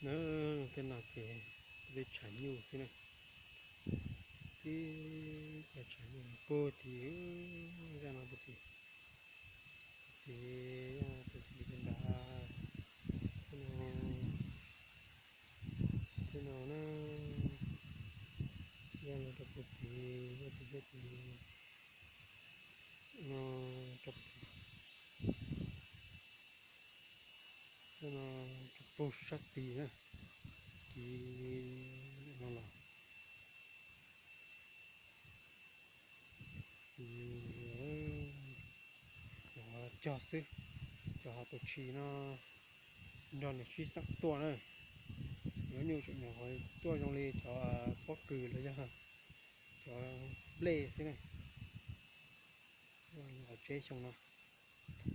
Na, tej no ces tej tshav nyuj xwb na. Tib cov tshav nyuj puag tim, zaj no puag tim, puag tim, puag tim nram, tej no, tej no na, zaj no rau puag tim, zaj tim, zaj tim no, rau puag tim, zaj no rau puag sab tid na, tid no los. Cog xwb, cov hav pum tshis no nrog nws sib xeem tuaj na. Cov nyuj tseem nyuam qhuav tuaj zoo li cov pob kws los yog cov nplej xwb na. Los tsheb xyoo no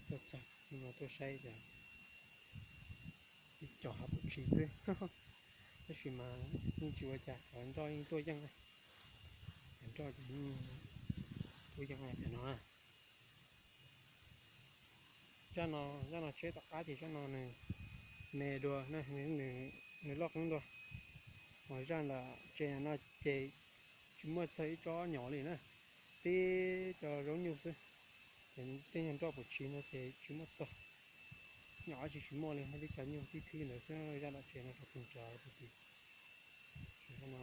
tuaj txog no tuaj saib cas cov hav pum tshis xwb. Tab sis mas yeej tsis ua cas, cov nroj yeej tuaj yeej, cov nroj ces yeej tuaj yeej cov no. Zaj no, zaj no tsheb tom qab ces zaj no nws me dua na, nws loj qeeb dua. Mas zaj ntawm tsev no ces tsis muaj txog ib tsob nyom li na, tib cov zaub nyuj xwb. Ces tej nyuag nroj pum tshis no ces tsis muaj txog, nyom tsis tsis muaj li, tib cov nyuj tib thwb ntawd xwb. Zaj tom tsev no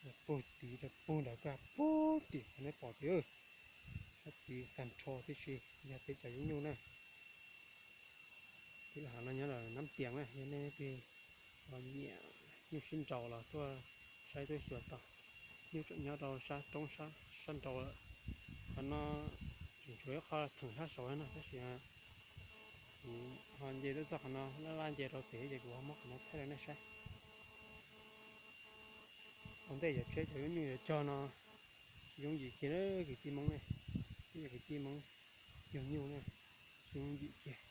rau puag nrad puag tid, puag tid rau puag nram kag puag tim qhov nej pom tid. Sab tid tag nrho tib si yog peb cov zaub nyuj na. Tib lub hav no nyob lawm Nab Tias na, yog nej leej twg nyiam nyuj sib nraus los tuaj saib tuaj xyuas tau. Nyuj tseem nyob rau sab roob sab nraud lawm. Qhov no tseem tshuav ib qho theem sab saud no tab sis ho nce tuaj txog qhov no laj laj nce rau pem ces kuv ho muab qhov no thaij rau nej saib. Ua ntej yuav tseb cov zaub nyuj yuav cog no tsis yooj yim kiag na kwv tij Hmoob ne, peb cov kwv tij Hmoob yug nyuj na, tsis yooj yim kiag.